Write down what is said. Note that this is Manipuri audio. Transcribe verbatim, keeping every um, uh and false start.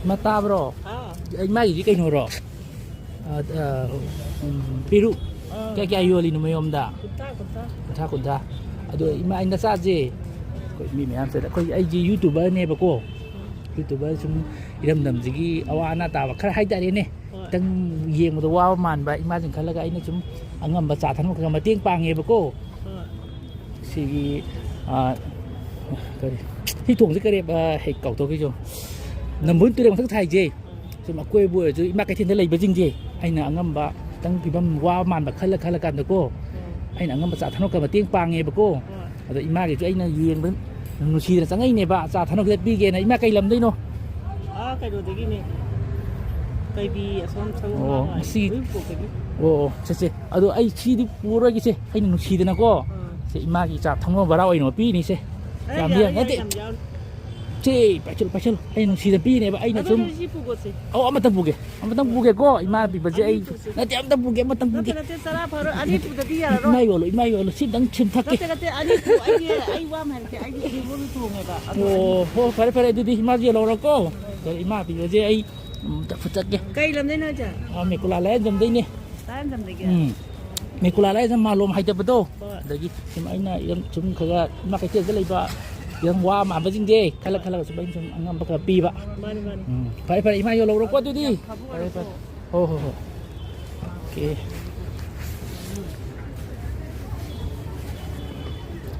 ꯏꯃꯥ ꯇꯥꯕ꯭ꯔꯣ? ꯍꯥꯎ꯫ ꯑꯩ ꯃꯥꯒꯤꯗꯤ ꯀꯩꯅꯣꯔꯣ? ꯑ, ꯑ, ꯎꯝ, ꯄꯦꯔꯨꯛ꯫ ꯑꯥ꯫ ꯀꯌꯥ ꯀꯌꯥ ꯌꯣꯜꯂꯤꯅꯣ ꯃꯌꯣꯝꯗ? ꯀꯨꯟꯊ꯭ꯔꯥ, ꯀꯨꯟꯊ꯭ꯔꯥ꯫ ꯀꯨꯟꯊ꯭ꯔꯥ, ꯀꯨꯟꯊ꯭ꯔꯥ꯫ ꯑꯗꯣ ꯏꯃꯥ, ꯑꯩ ꯅꯆꯥꯁꯦ, ꯑꯩꯈꯣꯏ ꯃꯤ ꯃꯌꯥꯝꯁꯤꯗ, ꯑꯩꯈꯣꯏ, ꯑꯩꯁꯦ YouTuberꯅꯦꯕꯀꯣ꯫ YouTuber ꯁꯨꯝ ꯏꯔꯝꯗꯝꯁꯤꯒꯤ ꯑꯋꯥ ꯑꯅꯥ ꯇꯥꯕ ꯈꯔ ꯍꯥꯏꯇꯥꯔꯦꯅꯦ꯫ ꯍꯣꯏ꯫ ꯈꯤꯇꯪ ꯌꯦꯡꯕꯗ ꯋꯥꯕ ꯃꯥꯟꯕ ꯏꯃꯥꯁꯤꯡ ꯈꯜꯂꯒ ꯑꯩꯅ ꯁꯨꯝ ꯑꯉꯝꯕ ꯆꯥ ꯊꯛꯅꯕ ꯈꯔ ꯃꯇꯦꯡ ꯄꯥꯡꯉꯦꯕꯀꯣ꯫ ꯍꯣꯏ꯫ ꯁꯤꯒꯤ, ꯑ, ꯀꯔꯤ, ꯁꯤ ꯊꯣꯡꯁꯦ ꯀꯔꯤ, ꯑ, ꯍꯦꯛ ꯀꯥꯎꯊꯣꯛꯈꯤꯁꯨ꯫ ꯅꯝꯕꯨꯜ ꯇꯨꯔꯦꯜ ꯃꯊꯛ ꯊꯥꯏꯁꯦ꯫ ꯁꯨꯝ ꯑꯀꯣꯏꯕ ꯑꯣꯏꯔꯁꯨ ꯏꯃꯥ ꯀꯩꯊꯦꯜꯗ ꯂꯩꯕꯁꯤꯡꯁꯦ ꯑꯩꯅ ꯑꯉꯝꯕ ꯈꯤꯇꯪ ꯐꯤꯕꯝ ꯋꯥꯕ ꯃꯥꯟꯕ ꯈꯜꯂ ꯈꯜꯂ ꯀꯥꯟꯗꯀꯣ, ꯑꯩꯅ ꯑꯉꯝꯕ ꯆꯥ ꯊꯛꯅꯕ ꯃꯇꯦꯡ ꯄꯥꯡꯉꯦꯕꯀꯣ꯫ ꯍꯣꯏ꯫ ꯑꯗꯣ ꯏꯃꯥꯒꯤꯁꯨ ꯑꯩꯅ ꯌꯦꯡꯕ ꯅꯨꯡꯁꯤꯗꯅ ꯆꯪꯉꯛꯏꯅꯦꯕ, ꯆꯥ ꯊꯛꯅꯕ ꯈꯤꯇ ꯄꯤꯒꯦꯅ꯫ ꯏꯃꯥ ꯀꯩ ꯂꯝꯗꯩꯅꯣ? ꯑꯥ, ꯀꯩꯅꯣꯗꯒꯤꯅꯦ꯫ ꯀꯩꯕꯤ ꯑꯁꯣꯝ ꯁꯒꯣꯜ ꯑꯣ, ꯃꯥꯡꯃ ꯉꯁꯤ-, ꯎꯔꯤꯄꯣꯛꯇꯒꯤ꯫ ꯑꯣ, ꯑꯣ, ꯁꯦ, ꯁꯦ꯫ ꯑꯗꯣ ꯑꯩ ꯁꯤꯗꯤ ꯄꯨꯔꯣꯏꯒꯦꯁꯦ, ꯑꯩꯅ ꯅꯨꯡꯁꯤꯗꯅꯀꯣ꯫ ꯑꯥ꯫ ꯁꯦ, ꯏꯃꯥꯒꯤ ꯆꯥ ꯊꯛꯅꯕ ꯚꯔꯥ ꯑꯣꯏꯅ ꯄꯤꯅꯤꯁꯦ꯫ ꯑꯦ, ꯌꯥꯝ ꯌꯥꯔꯦ, ꯌꯥꯝ ꯌꯥꯔꯦ, ꯅꯠꯇꯦ꯫ ꯌꯥꯝ ꯌꯥꯎꯔꯦ꯫ ꯁꯦ, ꯄꯥꯏꯁꯜꯂꯨ, ꯄꯥꯏꯁꯜꯂꯨ꯫ ꯑꯩ ꯅꯨꯡꯁꯤꯗꯅ ꯄꯤꯅꯦꯕ, ꯑꯩꯅ ꯑꯗꯨ ꯁꯨꯝ ꯅꯣꯏ ꯁꯤ ꯄꯨꯒꯣꯁꯦ꯫ ꯑꯧ, ꯑꯃꯇꯪ ꯄꯨꯒꯦ, ꯑꯃꯇꯪ ꯄꯨꯒꯦꯀꯣ꯫ ꯏꯃꯥ ꯄꯤꯕꯁꯦ ꯑꯅꯤ ꯑꯩ ꯄꯨꯁꯦ꯫ ꯅꯠꯇꯦ, ꯑꯃꯇꯪ ꯄꯨꯒꯦ, ꯑꯃꯇꯪ ꯄꯨꯒꯦ꯫ ꯅꯠꯇꯦ, ꯅꯠꯇꯦ, ꯆꯔꯥ ꯐꯥꯔꯣꯏ, ꯑꯅꯤ ꯄꯨꯗꯗꯤ ꯌꯥꯔꯔꯣꯏ꯫ ꯏꯃꯥ ꯌꯣꯜꯂꯨ, ꯏꯃꯥ ꯌꯣꯜꯂꯨ, ꯁꯤꯗꯪ ꯁꯤꯟ ꯊꯛꯀꯦ꯫ ꯅꯠꯇꯦ, ꯅꯠꯇꯦ, ꯑꯅꯤ ꯄꯨ-, ꯑꯩ, ꯑꯩ ꯋꯥ ꯑꯃ ꯍꯥꯏꯔꯛꯀꯦ, ꯑꯩꯗꯤ ꯑꯗꯨ ꯂꯣꯏꯅ ꯇꯣꯡꯉꯦꯕ꯫ ꯑꯗꯣ ꯑꯣ, ꯍꯣ, ꯐꯔꯦ, ꯐꯔꯦ, ꯑꯗꯨꯗꯤ ꯏꯃꯥꯁꯦ ꯂꯧꯔꯣꯀꯣ꯫ ꯏꯃꯥ ꯄꯤꯕꯁꯦ ꯑꯩ, ꯎꯝ, ꯐꯨꯠ ꯆꯠꯀꯦ꯫ ꯀꯩ ꯂꯝꯗꯩꯅꯣ ꯍꯥꯏꯁꯦ? ꯑꯥ, ꯃꯦꯀꯨꯂꯥ ꯂꯥꯏꯌꯦꯡꯐꯝꯗꯩꯅꯦ꯫ ꯂꯥꯏꯌꯦꯡꯐꯝꯗꯒꯤ? ꯎꯝ꯫ ꯃꯦꯀꯨꯂꯥ ꯂꯥꯏꯌꯦꯡꯐꯝ ꯃꯥꯂꯣꯝ ꯍꯥꯏꯗꯕꯗꯣ꯫ ꯍꯣꯏ꯫ ꯑꯗꯒꯤ ꯁꯨꯝ ꯑꯩꯅ ꯌꯥꯝ ꯁꯨꯝ ꯈꯔ ꯏꯃꯥ ꯀꯩꯊꯦꯜꯗ ꯂꯩꯕ ꯌꯥꯝ ꯋꯥ ꯃꯥꯟꯕꯁꯤꯡꯁꯦ ꯈꯜꯂ ꯈꯜꯂꯒ ꯁꯨꯝ ꯑꯩꯅ ꯁꯨꯝ ꯑꯉꯝꯕ ꯈꯔ ꯄꯤꯕ꯫ ꯃꯥꯅꯤ, ꯃꯥꯅꯤ꯫ ꯎꯝ꯫ ꯐꯔꯦ, ꯐꯔꯦ, ꯏꯃꯥ ꯌꯣꯜꯍꯧꯔꯣꯀꯣ ꯑꯗꯨꯗꯤ꯫ ꯌꯥꯝ ꯐꯕ ꯐꯔꯦ, ꯑꯣꯏꯔꯦꯀꯣ꯫ ꯐꯔꯦ꯫ ꯍꯣ, ꯍꯣ, ꯍꯣ꯫ ꯑꯣꯀꯦ꯫